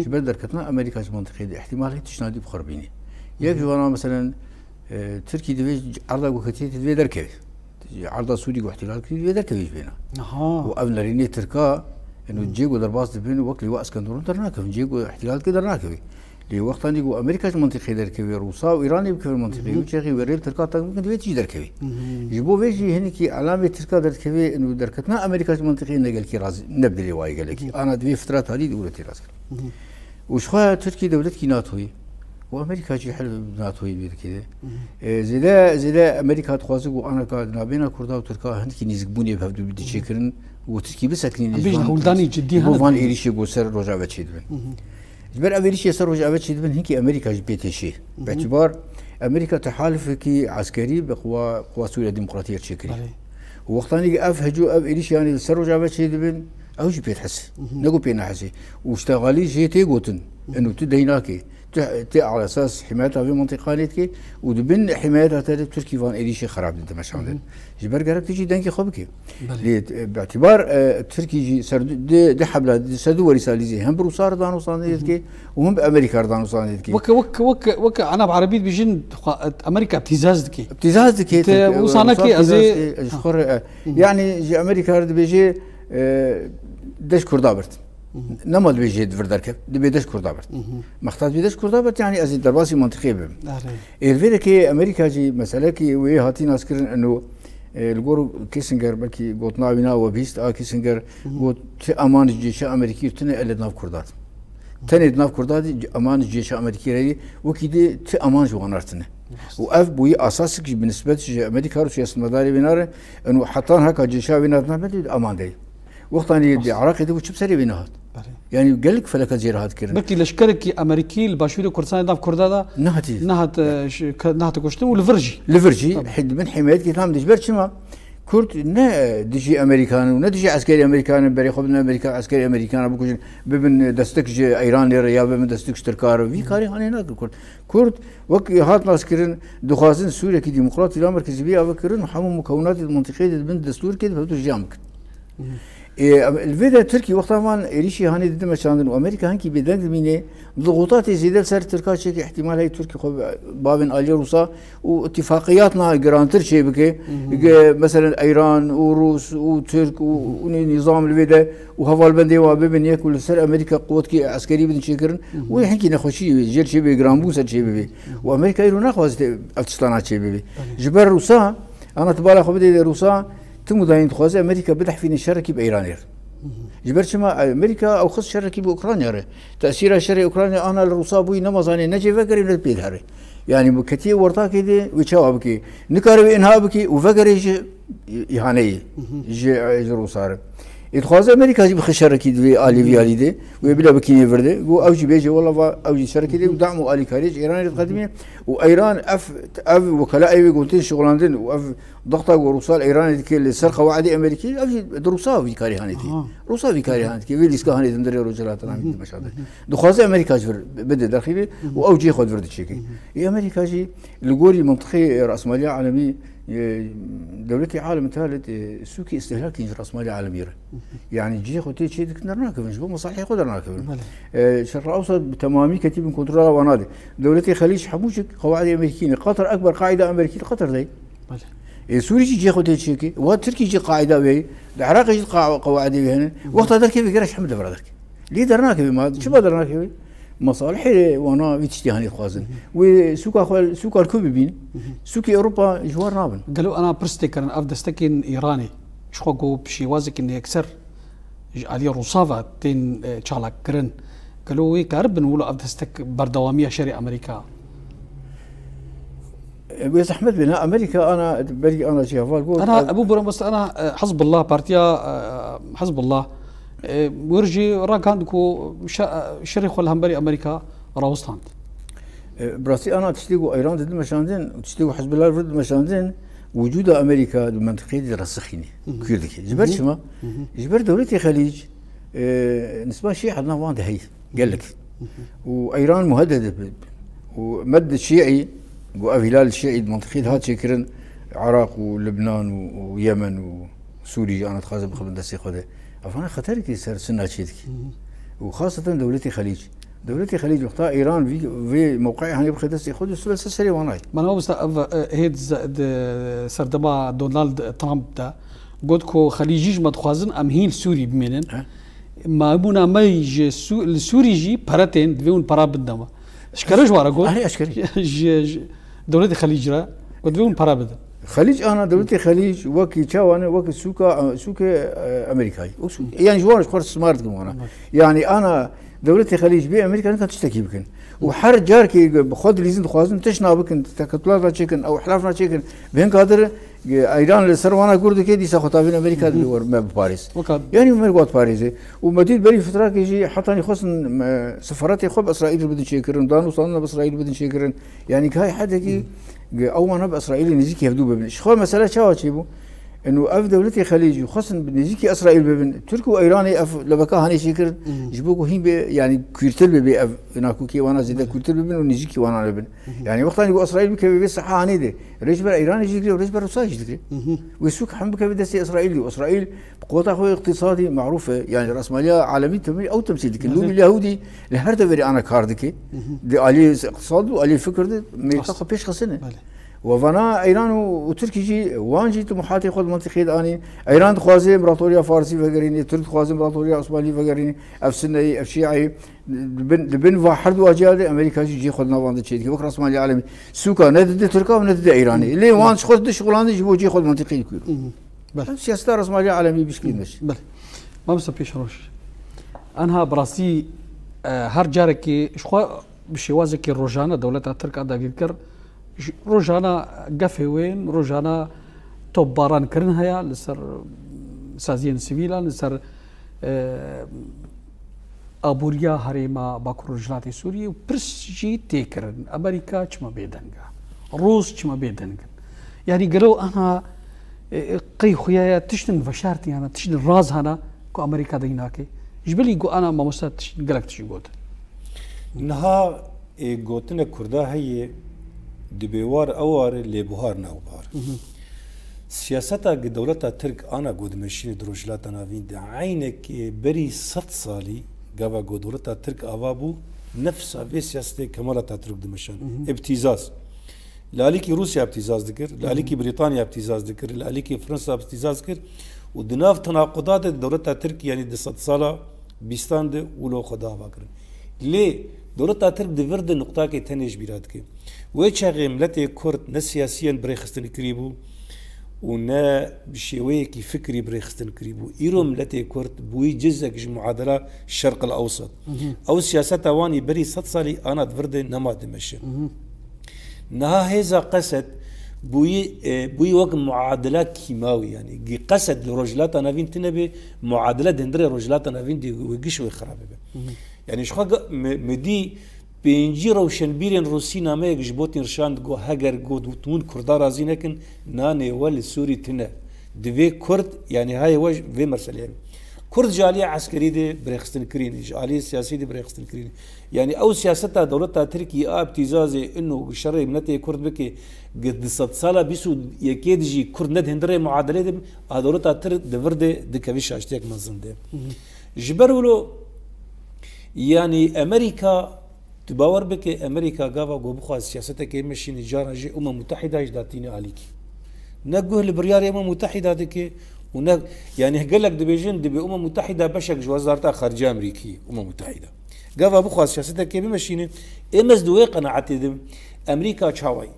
Ji ber derketina Amerîka ji mentiqê de îhtimalê tiştna dî bi xwe re bîne. Yek ji wana, meselen, e, Tirkî divê erda ku ketiyê divê derkeve. Erda Sûrî ku îhtilal kirî divê derkevî ji bêna. Aha. Û ev nerînê Tirka, eno cê ku derbas dibin, wek Lîwa Eskenderûn dernakevin. Cê ku îhtilal dike dernakevî. Lê wextanî ku Amerîka ji mintîqê derkeve, Rûsa û Îranê bikeve mintîqê, wî çaxê wê rê li Tirka teng bikin, divê tijî derkevê. Ji bo vê jî hinekî elamê Tirka derkevê, û derketina Amerîka ji mintîqê ne gelkî razî, ne bi dilê wayê gelekî. Ana divê fitra tarî di ûretê rast kir. Û ji xwe Tirkî dewletkî NATOyê û Amerîka jî hilf NATOyê vê dikê de. E, zêde, zêde Amerîka dixwaze ku anaka di navbêna Kurda û Tirka hinekî nêzikbûnê bi hevdû bidê çêkirin û Tirkî bisekinîne ji Bêjin van, hewldanê cidî ji bo hene van dikevin. Êrîşê ku ser Rojava çêdibin. Ji ber ev êrîşê ser Rojava çêdibin, hinkî Amerîka jî pê têşê. Betibar Amerîka tehalifekî eskerî bi quwa, quwa Sûriya Demokratî re çêkirî. Belê. Û wextanî ev hicû, ev êrîşê yanî li ser Rojava çêdibin, ew jî pê dihese. Ne ku pê nehesê. Û ji texalî jê tê gotin, eno tu dey nake. Tu, tu ala esas himayeta vê mintîqanê dike û di bin himayeta te de Tirkî van êrîşê xerab dide meşandin. Ji ber gerek tu jî dengê xwe bike. Belê. Lê, e, bi îtibar, e, Tirkî jî ser du-, di, di hebla, di ser du werî salîzê hem bi Rûsa re danûstandinê dike û hem bi Amerîka re danûstandinê dike. Weke, weke, weke, weke Enab Erebî dibêjin, xwe, Amerîka îbtîzaz dike. Îbtîzaz dike, Te Tirk-, e, wisa Rûsa neke, ez ê îbtîzaz dike, ji xwe re, e, yanî ji Amerîka re dibêje, e, deş Kurda birt. Nema dibêje di vir derket, dibê deş Kurda birt. Mexta dibê deş Kurda birt, yanî ez ê derbasî mantîqê bibim. Erê. Ê li vê dekê Amerîka jî meselekî wê hatî naskirin eno, e, li gor Kissinger, belkî gotina wî na we bihîst, a Kissinger got, ti aman ji cêşa Amerîkî tune ele di nav Kurda de. Tenê di nav Kurda de aman ji cêşa Amerîkî re yê, wekî dî ti aman ji wan re tune. Û ev bûyî asasik jî bi nisbet ji Amerîka re siyasetmedarê wê nare, eno hetan heka cêşa wê na di nav de aman de ye. Wextanî di Iraqê de bû çi bi serê wê nehat. Belê. Yanî gelek felekat jê re hat kirin. Belkî leşkerekî Amerîkî li başûrê Kurdistanê nav Kurda de Nehatî. nehat, e, ş-, ke-, nehat kuştin û li vir jî. Li vir jî, Tabii. Hi-, di bin himayetî tam de ji ber çima? Kurd ne dijî Amerîkan û ne dijî eskerî Amerîkan in, berê xwe bidin Amerîka, eskerî Amerîkan re bikujin, bibin destek ji Îranê re ya bibin destek ji Tirka re. Vî karî hanê nake Kurd. Kurd wek hat naskirin, dixwazin Sûriyekî demokrat û lamerkezî bê avekirin û hemû mukewinatê di mintîqeyê de di bin destûrkê de bi hev jiyan bikin. Ê, em, li vê de Tirkî wexta van êrîşî hanê dide meşandin û Amerîka hinkî bêdeng dimîne, dixutatê zêde li ser Tirka çêke, îhtîmal heye Tirkî xwe bavên aliyê Rûsa û îtifaqiyatna girantir çêbike. Ge-, meselen Îran û Rûs û Tirk û, û nî-, nîzam li vê de û hevalbendê wan bibin yek û li ser Amerîka quwetkî eskerî bidin çêkirin. Wê hinkî nexweşî jêr çêbê, giranbûn ser çêbibe. Û Amerîka îro naxwaze ev tiştana çêbibe. Belê. Ji ber Rûsa, ana tu bala xwe bidê de Rûsa, tim û dayîn dixwaze Amerîka bidehfîne şerekî bi Îranê re. Ji ber çima Amerîka ew xist şerekî bi Ukrayna re. Tesîra şerê Ukrayna ana li Rûsa bûyî nema zanê ne cê vegerê ne pê dihere. Yanî bi ketiye wertakê de wê çawa bike? Nikare wê inha bike û vegerê ji îhaneyê, ji, ji Rûsa re. Ê dixwaze Amerîka jî bixe şerekî di vê alî vî alî de, wê bila bikînê vir de. Got ew jî bêje wela va ew jî şerekî de û dam û alîkariyê ji Îranê re diqedimîne. Û Îran ev, ev wekela ê wê gotin şixulandin û ev dexta ku Rûsa li Îranê dike li ser qewaidê Amerîkî, ev jî di Rûsa vî karî hanê dike. Aha. Rûsa vî karî hanê dike. Vê lîska hanê dindirê Rojhilata Navîn dimeşandin. Dixwaze Amerîka ji vir bide derxîvê û ew cihê xwe di vir diçêke. Ê Amerîka jî li gorî mintiqê rasmaliya alemî, e, dewletê alem tale, e, sûkê îstihlakî ji rasmaliya alemî re. Yanî cihê xwe tê çê dikin dernakevin, ji bo mesalihê xwe dernakevin. Belê. E, Şerq Ewsat bi temamî ketî bin kontrola wana de. Dewletê Xelîc hemû jî qewaidê Amerîkî ne. Qatar, ekber qaîda Amerîkî li Qatar de ye. Belê. Ê Sûrî jî cihê xwe tê çêkê. Wa Tirkî jî qaîda wê ye. Di Iraqê jî qa-, qewaidê wê hene. Wexta derkevê gere ji hemû devra derkevê. Lê dernakevê ma, çima dernakevê? Mesalihê wana vî tiştî hanê dixwazin. Wê sûka xwe, sûka li ku bibîn? Sûkê Ewropa ji war nabin. Gelo ana pirs tê kirin, ev destekên Îranê ji xwe ku bi şêwazekî neyekser ji aliyê Rûsa ve tên, e, çalakkirin, gelo wê karibin wilo ev destek berdewamiya şerê Amerîka? E, wê zehmet bê, ne Amerîka ana, berî ana jî heval got, Ana, ev Ebu Buran Basta, ana, e, Hizbullah, partiya, e, Hizbullah, e, wir jî ragihand ku şe-, şerê xwe li hemberî Amerîka rawistand. E, bi rastî ana tiştê ku Îran didi meşandin, tiştê ku Hizbullah vir dimeşandin, wicûda Amerîka di mentiqeyê de resixînî, kûr dikê. Ji ber çima? Ji ber dewletê Xelîc, e, nisba Şîa di nav wan de heye, gelek. Û Îran muhedede bi, û med Şîî, ku ev hîlal Şîî di mentiqeyê de hat çêkirin, Iraq û Libnan û, û Yemen û Sûrî jî ana dixwaze bixibin destê xwe de. Evana xeterekî ser Sunna çêdike. Û xaseten dewletê Xelîc. Dewletê Xelîc wexta Îran vî, vê mewqeyê hanê bixe destê xwe de, sû li ser serê wan nayê. Bana wisa ev, e, hê di ze-, di serdema Donald Trump de got ku Xelîcî ji me dixwazin em hîn li Sûrî bimênin. He. Mamûna me ji Sû-, li Sûrî jî pere tên, divê hûn pera bidin me. Eşkere ji wara got. Erê eşkere. Ji, ji dewletê Xelîc re got, divê hûn para bidin. Xelîc ana, dewletê Xelîc wekî çawa ne, wekî sûka, sûkê, e, Amerîkayê. Wek sû-, yani ji wan ji xwe re istismar dikin wana. Evet. Yani ana dewletê Xelîc bê Amerîka nikan tiştekî bikin. Û her carkê bi xwe dilîzin, dixwazin tişna bikin, teketulata çêkin, ew ihtilafna çêkin, bi hin kadir, e, Îran li ser wana gor dike, dîsa xwe tavîn Amerîka dibe wer me biparêz. Weka Yani me got parêzê. Û me dît berî fitrakê jî hetanî xwestin, e, sefaretê xwe bi Îsraîl re bidin çêkirin, danûstandina bi Îsraîl bidin çêkirin. Yani kay hedekî, e, ew wana bi Îsraîlê nêzîkî hevdû bibin. Ji xwe mesele çawa çêbû? Eno ev dewletê Xelîcî xwestin bi nêzîkî Îsraîl bibin. Tirk û Îranê ev lebeka hanê çêkirin. Ji bo ku hîn bê, yani kûrtir bibe ev nakokê wana zêde kûrtir bibin û nêzîkî wana bibin. Yani wextanî ku Îsraîl bikeve vê seha hanê de, rê ji ber Îranê jî digire û rê ji ber Rûsayê jî digire. Wê sûk hem bikeve destê Îsraîlî û Îsraîl bi quweta xwe îqtîsadî merûf e. Yani rasmaliya alemî temî ew temsîl dike. Lûbî Lehûdî li her deverê ana kar dike. Di aliyê îqtîsad û aliyê fikir de mêrka xwe pêş xistine. Belê. Ve vana Îran û, û Tirkî jî, wan jî tumuhatê xwe di mintîqê de anîn. Îran dixwaze împaratoriya Farsî vegerîne, Tirk dixwaze împaratoriya Osmanlî vegerîne, ev Sinneyî, ev Şîeyî. Di bin, di bin va her du aciya de Amerîka jî cihê xwe di nav wan de çêdike. Wek rasmaliya alemî. Sûka ne dide Tirka û ne dide Îranê. Lê wan ji xwe dişixulandin ji bo cihê xwe di mintîqê de kûr. Belê. Ev siyaseta rasmaliya alemî bişkî neş. Belê. Mamosta Pêşeroj. Enha bi rastî, e, her carekê ji xwe bi şêwazekî rojane dewleta Tirk a dagirker, ji, rojana gefê wên, rojana topbaran kirin heye li ser saziyên sivîlan, li ser, e, aboriya herêma Bakur Rojhilatê Sûriyê û pirs jî tê kirin, Amerîka çima bêdeng e? Rûs çima bêdeng in? Yanî gelo ana, e, e, qey xuya ya tiştin veşartî hana, tiştin raz hana ku Amerîka deng nake? Ji bilî ku ana mamosta tişt, gelek tişt got. Niha, ê, gotine Kurda heye, dibê war ew war e, lê buhar ne ew buhar. Siyaseta gi dewleta Tirk ana ku dimeşîne di Rojhilata Navîn de, eynekê berî sed salî gava ku dewleta Tirk ava bû, nefsa vê siyasetê Kemal Atatürk dimeşand. Îbtîzaz. Li alîkî Rûsya îbtîzaz dikir, li alîkî Brîtanya îbtîzaz dikir, li alîkî Fransa îbtîzaz dikir û di nav tenaquda de dewleta Tirk, yanî di sedsala bîstan de wilo xwe dava kirin. Lê dewleta Tirk di vir de nuqtakê tenê ji bîra dike. Wê çaxê miletê Kurd ne siyasiyen birêxistin kirî bû û ne bi şêweyekî fikrî birêxistin kirî bû. Îro miletê Kurd bûyî cizek ji muadela Şerq el Ewsat. Ew siyaseta wan î berî sed salî ana di vir de nema dimeşe. Niha hêza Qesed bûyî, e, bûyî wek muadila kîmawî, yanî gi Qesed li Rojhilata Navîn tune be, muadila di hundirê Rojhilata Navîn de wê giş wê xirabe be. Yanî ji xwe ge-, me, me dî pêncî rewşenbîrên Rûsî nameyek ji Putin rişand, got, heger got hûn Kurda razî nekin, nanê we li Sûrî tune. Divê Kurd, yanî hayê we vê meseleyê. Kurd ji aliyê eskerî de birêxistin kirîne, ji aliyê siyasî de birêxistin kirîne. Yanî ew siyaseta dewleta Tirkiyê a îbtîzazê ino şerê miletê Kurd bike, gi di sedsala bîst û yekê de jî Kurd ne di hundirê muadilê de bin, a dewleta Tirk di vir de dikevî şaştiyek mezin de. Ji ber wilo, yanî Amerîka, tu bawer bike, Amerîka gava ku bixwaz siyaseteke meşîne, cara jî Umem Mutehîda jî datîne alîkî. Ne guh li biryarê Umem Mutehîda dike û ne, yanî gelek dibêjin, dibê Umem Mutehîda beşek ji Wezareta Xarice Amerîkî, Umem Mutehîda. Gava bixwaz siyaseteke bimeşîne, êm ez di wê qenaetê de, Amerîka çawayî?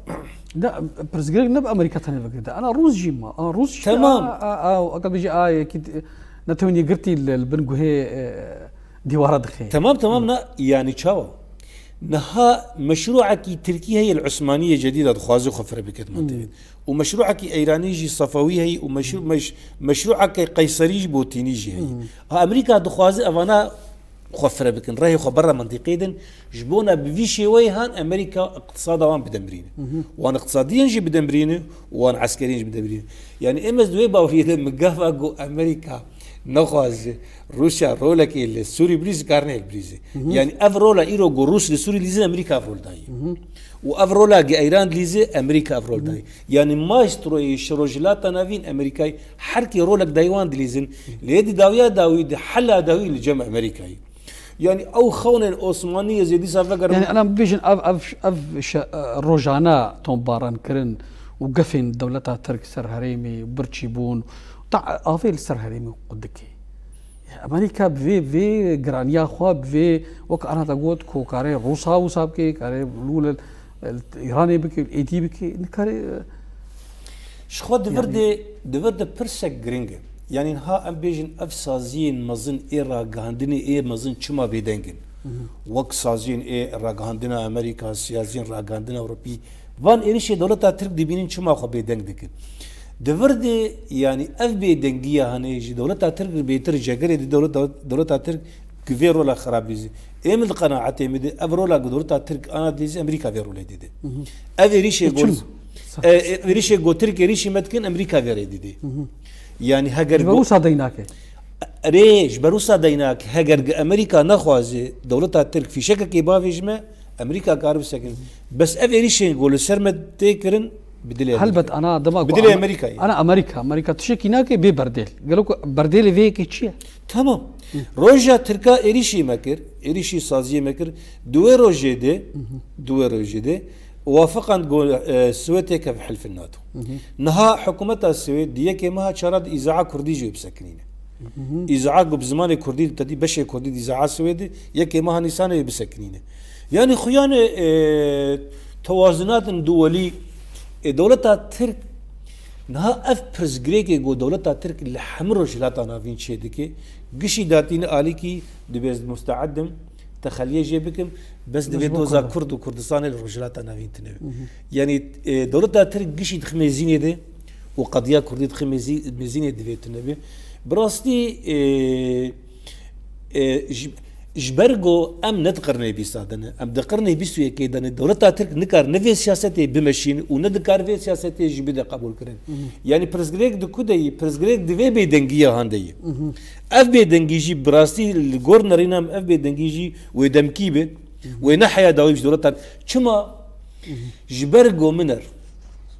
Ne, pirsgirêk ne bi Amerîka tenê vegirî de. Ana Rûs jî ma. Ana Rûs jî Temam. A, a, a, aka bêjî a yekî, netewî girtî li, li bin guhê, e, dîwara dixê. Temam, temam, na, yanî çawa? Niha meşrûekî Tirkî heye li Usmaniyê Cedîda dixwaze xwe fire bike di mantê. Û meşrûekî Eyranî jî Sefewî heye û meşrû-, meş-, meşrûekî Qeyserî jî Botînî jî heye. Ha, Amerîka dixwaze evana xwe fire bikin, rehê xwe berra mintîqê din, ji bona bi vî şêweyê han Amerîka iqtisada wan bidemrîne. Wan iqtisadiyen jî bidemrîne û wan eskeriyen jî bidemrîne. Yanî êm ez di wê baweriyê de, min gava got Amerîka nexwaze Rûsya rolekê li Sûrî bilîze, karine yek bilîze. Yanî ev rola îro got Rûs li Sûrî lîzin, Amerîka ev rol daye. Û ev rola gi Eyran dilîze, Amerîka ev rol daye. Yanî maestroyê ji Rojhilata Navîn Amerîkayê her kê rolek daye wan dilîzin. Lê di dawiya dawî, di hela dawî li cem Amerîkayê. Yanî ew xewnên Osmanî yê zêdî sa vegerin. Yanî, ana bibêjin ev, ev, ev şe-, rojane tombarankirin û gefên dewleta Tirk ser herêmê, birçîbûn, ta avê li ser herêmê qut dike. Amerîka bi vê, vê giraniya xwe, bi vê, wek ana te got, ku kare Rûsa wisa bike, kare lû li, li Îranê bike, êdî bike, nikare. Ji xwe di vir Yani de, di vir de pirsek giring e. Yani niha em bêjin ev saziyên mezin ê ragihandinê ê mezin çima bêdeng in? Wek saziyên ê ragihandina Amerîka, saziyên ragihandina Ewropî, van êrişê dewleta Tirk dibînin çima xwe bêdeng dikin? Di vir de, yani ev bêdengiya hene ji dewleta Tirk bêtir jegerê di dewleta, dewleta Tirk ku vê rola xirab lîzî. Ê min di qenaetê min de ev rola ku dewleta Tirk ana dilîzî Amerîka vê rolê dide. Ev êrişê E, gol, çima? e, e, êrişê ku Tirk êrişî me dikin Amerîka vê rê dide. Yani heger Ji ber go- Rûsa deynake. Erê, ji ber Rûsa deynake, heger gi Amerîka nexwaze dewleta Tirk fîşekekê bavêje me, Amerîka kar bisekin. Bes ev êrişên ku li ser me tê kirin, bi dilê Helbet Amerîka. Ana dema Bi ku dilê Amer-, Amerîkayê. Ana Amerîka, Amerîka tiştekî nake bê berdêl. Gelo ku berdêlê vê yekê çi ye? Tamam. Roja Tirka êrişî me kir, êrişî saziyê me kir. Di wê rojê de, di wê rojê de, wafiqand ku, e, Swêdê keve hilfin NATO. Niha hikûmeta Swêd di yekê meha çara di îzaa Kurdî jî wê bisekinîne. Îzaa ku bi zimanê Kurdî, tedî beşê Kurdî di îzaa Swêdê, yekê meha Nîsanê wê bisekinîne. Yani xuyanê, e, tewazunatin duwelî, e, dewleta Tirk, niha ev pirsgirêkê ku dewleta Tirk li hemû Rojhilata Navîn çêdike, gişî datîne alîkî dibê ez musteed im, texeliyê jê bikim, bes Bes divê bu doza kadar. Kurd û Kurdistanê li Rojhilata Navîn tune be. Yani, e, dewleta Tirk gişî dixime zînê de û qediya Kurdî dixime zî-, mezînê divê tune be. Bi rastî, e, e, ji, ji ber ku em ne di qirnê bîsta de ne, em di qirnê bîst û yekê de ne, dewleta Tirk nikar ne vê siyasetê bimeşîn û ne dikar vê siyasetê jî bide qebûlkirin. Yani pirsgirêk di ku de yî, pirsgirêk di vê bêdengiya han de yî. Ev bêdengî jî bi rastî li gor nerîna min ev bêdengî jî wê demkî be, wê ne heya dawî ji dewleta. Çima? Ji ber ku min er,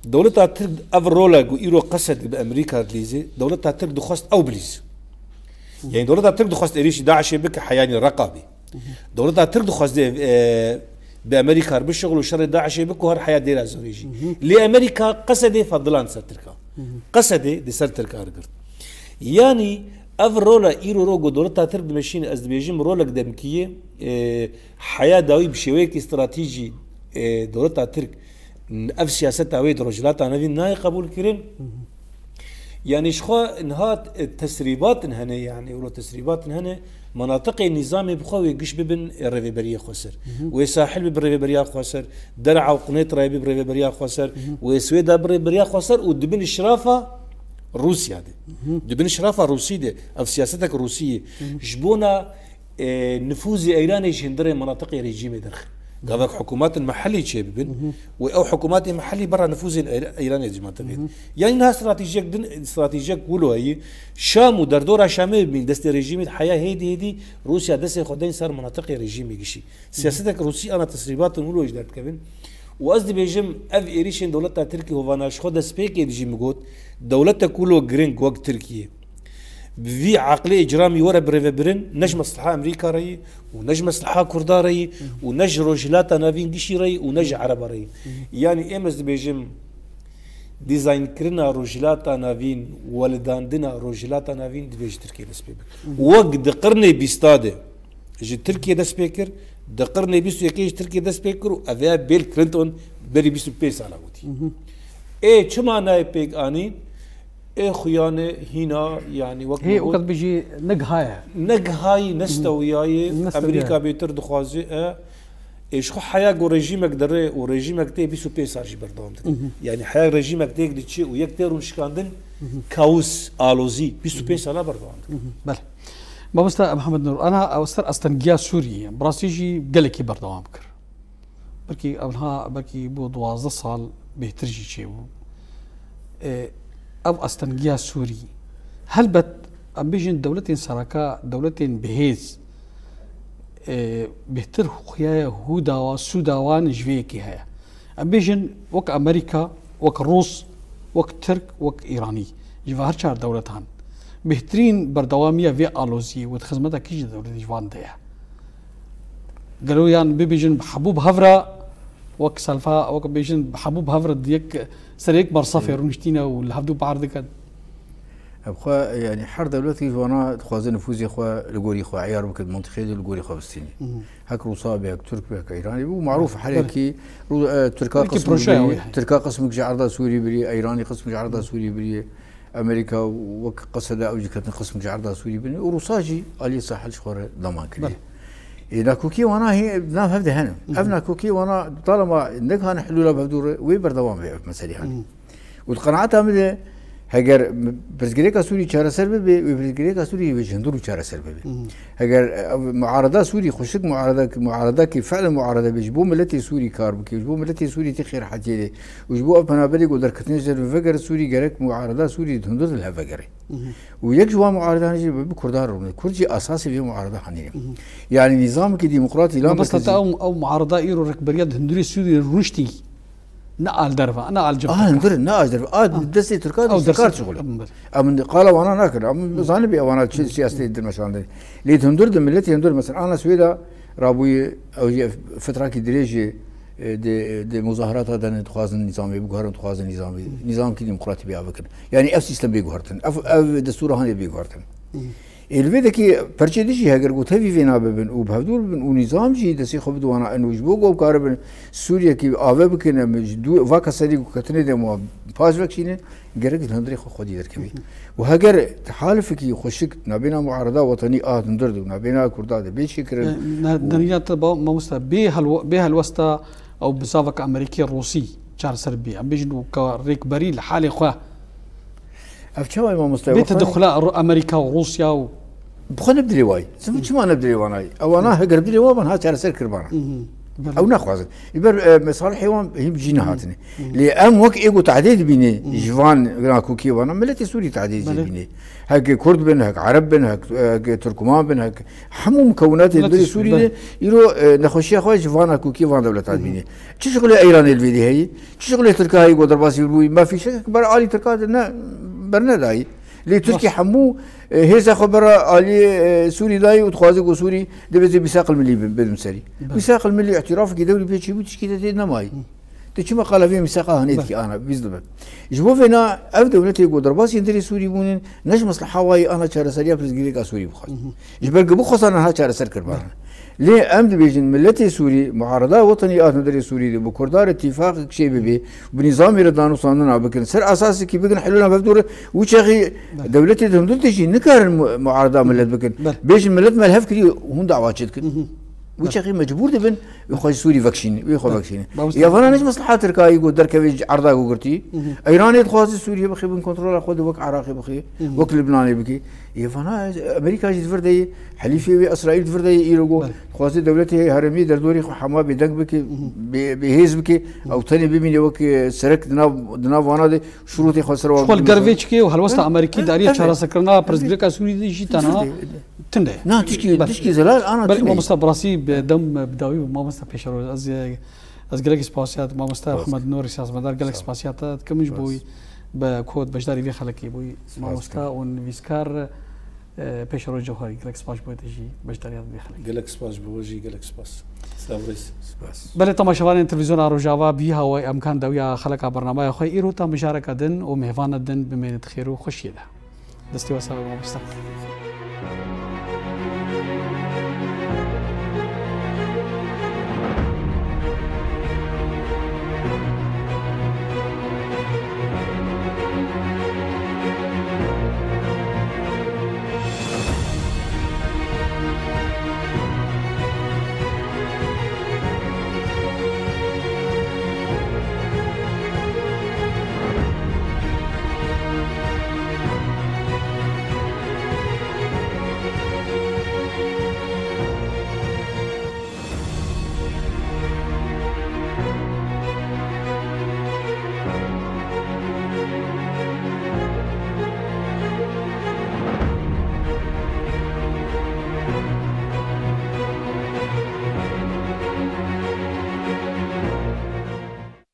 dewleta Tirk ev rola ku îro qesed bi Amerîka dilîze, dewleta Tirk dixwest ew bilîze. Yani dewleta Tirk dixwest êrîşî DAIŞê bike heyanî Reqa bî. Dewleta Tirk dixwest, e, bi Amerîka re bişixil û şerê DAIŞê bike û her heya Dêra Zorê jî. Lê Amerîka qesedê fedilan ser Tirka. Qesedê di ser Tirka re girt. Yani ev rola îro ro ku dewleta Tirk dimeşîne, ez dibêjim rolek demkî ye, e, heya dawî bi şêweyekî stratejî, e, dewleta Tirk ev siyaseta wê di Rojhilata Navîn nayê qebûl kirin. Yani ji xwe niha, e, tesrîbatin hene, yani wilo tesrîbatin hene, menatiqê nîzamê bi xwe wê giş bibin, e, rêveberiyê xweser. Wê sahil bi bi rêveberiya xweser, Der'a û Qunêtrayê bi bi rêveberiya xweser, wê Swêda bi rêveberiya xweser û dibin şirafa Rûsya de. Dibin şirafa Rûsî de, ev siyasetek Rûsî ye. Ji bona e, nifûzê Îranê ji hundirê menatiqê rejîmê derxin. Gavek hikûmatin mehellî çêbibin, wê ew hikûmatê mehellî berra nifûzên Îra-, Îranê ji menatiqê. Yanî niha stratejiyek din, stratejiyek wilo heyî, Şam û derdora Şamê bibîn destê rejîmê, heya hêdî hêdî Rûsya destê xwe deyn ser menatiqê rejîmê gişî. Siyasetek Rûsî ana tesrîbatin wilo ji derdikevin. Û ez dibêjim, ev êrîşên dewleta Tirkî hovana ji xwe destpêkê de jî min got, dewletek wilo giring wek Tirkiye, bi vî eqlê îcramî were birêvebirin, ne ji mesleha Amerîka re yî û ne ji mesleha Kurda re yî û ne ji Rojhilata Navîn gişî re yî û ne ji Ereba re yî. Yanî êm ez dibêjim, dîzaynkirina Rojhilata Navîn, welidandina Rojhilata Navîn divê ji Tirkiyê dest pê bike. Wek di qirnê bîsta de ji Tirkiyê dest pê kir, di qirnê bîst û yekê ji Tirkiyê dest pê kir û ev ya Bill Clinton berî bîst û pênc sala gotî. Ê çima nayê pêk anîn? Ê xuyane hîna, yanî wek Hê min got, wekî bijî ne gihayê. Ne gihayî, ne stewiyayê. Ne stewiyayê. Amerîka bêtir dixwaze, e, ê ji xwe heya ku rejîmek derê û rejîmek tê bîst û pênc sal jî berdewam dike. Yanî heya rejîmek têk diçe û yek tê rûnişkandin, kaos, alozî, bîst û pênc sala berdewam dike. Belê. Mamoste Mihemed Nur, ana ew ser astengiya Sûriyê, bi rastî jî gelekî berdewam kir. Belkî ev niha, belkî bo duwazdeh sal bêhtir jî çêbû. E, ev astengiya Sûrî, helbet, em bêjin dewletên sereka, dewletên bihêz, e, bêhtir xuya ye, hûda wa, sûda wan ji vê yekê heye. Em bêjin wek Amerîka, wek Rûs, wek Tirk, wek Îranî. Ji va her çar dewletan bêhtirîn berdewamiya vê aloziyê û di xizmeta kî jî dewletê ji van de ye? Gelo yan bibêjin hebû bi hev re, wek selfa, wek bêjin hebû bi hev re di yek, ser yek bersefê rûniştîne û li hevdû bar dikin? Bi xwe, yanî her dewletî ji wana dixwaze nifûzê xwe li gorî xwe eyar bike, di mintixê de li gorî xwe bistînî. Hı hı. Hek Rûsa be, hek Türk be, hek Îranî be, û marûf her Belê. yekî Rû-, e, Tirka Belkî qismik projeya birî, wê heye. Tirka qismik ji erda Sûrî birî, Îranî qismik ji erda Sûrî birî, Amerîka wek qeseda ew jî ketin qismik ji erda Sûrî birî. Û Rûsa jî aliyê sahil ji xwe re daman kiriye. Belê. Ê, nakokiyê wana hê, nav hev de hene. Hı hı. Ev nakokiyê wana talema negihane hilûla bi hevdû re, wê berdewam be ev meselê hane. Hı hı. Û di qenaeta min de, heger pirsgirêka Sûrî çareser bibe, wê pirsgirêka Sûrî wê ji hundirû çareser bibe. Hı hı. Heger, e, muareda Sûrî, xweşik muareda, muaredakî, fi'len muarede be, ji bo miletê Sûrî kar bike, ji bo miletê Sûrî tê xêrhetiyê de û ji bo ev penaberê ku derketin ji derve vegere Sûrî, gerek muareda Sûrî di hundir de li hev vegere. Hı hı. Û yek ji wan muaredan jî bi, bi Kurdan rûne. Kurd jî asasê vê muareda hanî ne. Hı hı. Yanî nîzamekî demokrat îlan Mabesta te bike. Ew, ew muareda îro rêkberiya di hundirê Sûriyê rûniştî. Ne al derve, ne al cem A Tirkan. Hundir, ne al derve. A Ha. destê Tirkan Ew de derse kar çixule. Em bir. Em qala wana nakin. Em Hı. zanibê wana çi siyasetê dir meşandin. Lê di hundir de milletê hundir mesela ana Swêda rabûyê ew jî fitrakî dirêjê, e, de, de muzaherata dane dixwazin nîzamê biguherin, dixwazin nîzamê, Hı. nîzamkî demokratî bê bikin. Yanî ev sîstem bê guhertin. Ev, ev destûra hanê bê guhertin. Hı. Ê, li vê dekî perçê dijî heger ku tevî vê nabibin û bi hevdûr bibin û nîzam jî destê xwe bide wana eno ji bo ku ew karibin Sûriyekî ave bikin, em ji dû-, va keserî ku ketine de wan paş vekişînin, gerek di hundirê xwe xwedî derkevî. Û heger tehalifekî xweşik nabêna muareda wetenî a hundir de û nabêna Kurda de bê çêkirin E, ne, û Deniya te ba, mamosta, bê helwe-, bê helwesta ew bizavek Amerîkî Rûsî çareser bî. Em bêjin û ka rêkberî li halê xwe Ev çawa ye mamoste? Bê Ew xwe tedixula Ru-, Amerîka û Rûsya û Bi xwe ne bi dilê wayî. Çima, çima ne bi dilê wanayî? Ewana heger bi dilê wan ban ha çareser kiribana. Hı hı. Belê. Ew naxwazin. Ji ber, e, mesalihê wan hîn bi cî nehatine. Hı hı. Lê em wek êgo tehdê dibîne Hı hı. ji van nakokiyê wana, miletê Sûrî tehdê Belê. dibîne. Heke Kurd bin, hek Ereb bin, hek, hek Tirkman bin, hek hemû mukewinatê Miletê birê Sûrî, Sûrî de belê. îro, e, nexweşiya xwe ji van nakokiyê van dewleta Hı hı. dibîne. Çi şixulê Eyranê li vê dê heyî? Çi şixulê Tirka heyî ku derbasî bûyî? Me fîşekek ber alî Tirka de ne, bernedayî. Lê Tirkî Rast. hemû, e, hêza xwe bera alî, e, Sûrî dayî û dixwaze ku Sûrî divêze mîsaqil milî bi-, bidin serî. Belê. Mîsaqil milî îtirafekî dewrî pê çêbû tişkî de tê nemayî. Hı. Tu çima qala vê mîsaqa hanê Belê. dikî ana, bîz dibe. Ji bo vê na ev dewletê ku derbasî hundirê Sûrî bûnin, ne ji mesleha wayî ana çareseriya pirsgirêka Sûrî bixwest. Hı hı. Ji ber ku bixwestan niha çareser kiribana. Belê. Lê em dibêjin miletê Sûrî, muareda wetenî a hundirê Sûrî de bi Kurda re tîfaqek çê bibe, bi nîzamê re danûstandina bikin, ser esasekî bikin hilûla mevdû re, wî çaxî Belê. dewletê di hundir de jî nikarin mu-, muareda milet bikin. Belê. Bêjin milet me li hev kirî, hûn dawa çi dikin? Hı hı. Wî Belê. çaxî mecbûr dibin, wê xwe ji Sûrî vekişînin, wê xwe Belê. vekişînin. Mamoste. Ya vana ne ji mesleha Tirkayî ku derkeve ji erda ku girtî, Hı hı. Eyranê dixwaze Sûriyê bixe bin kontrola xwe de wek Iraqê bixe, Hı hı. wek Libnanê bike. Yê vana Amerîka jî di vir de ye, helîfê wê Îsraîl di vir de ye îro ku Belê. dixwaze dewletê herêmî derdorê xwe hema bêdeng bike, Hı hı. bê-, bêhêz bike, Hı. ew tenê bimîne wek, e, serek di nav, di nav vana de şurûtê xwe ser wan Ji xwe li ger bimîne. vê çikê û helwesta Ev, Amerîkî ev, dariya ev, çareserkirina ev, pirsgirêka Sûrî de jî tena Ev, tinde. Na, tişkî, Belê. tişkî zelal ana Belê, tune. Mamosta, bi rastî bi dem bi dawî bû, mamosta Pêşeroj. Ez, e, ez gelek spasiya te, mamosta Spas. Ehmed Nûrî, siyasmedar, gelek Sağ ol. spasiya te dikim ji bo Spas. wî. Bi ku beşdarî vê xelekê bûyî Spas mamosta dikim. û nivîskar, e, Pêşeroj Cewherî, gelek spas ji bo te jî beşdariya vê xelekê. Gelek spas ji bo we jî, gelek spas. Selav rêz. Spas. Belê, temaşevanên Televîzyona Rojava, bi vî hawayî em kan dawiya xeleka bernameya xwe îro ta mijareka din û mêvana din bimênit xêr û xweşiyê de. Destê we sax be mamosta.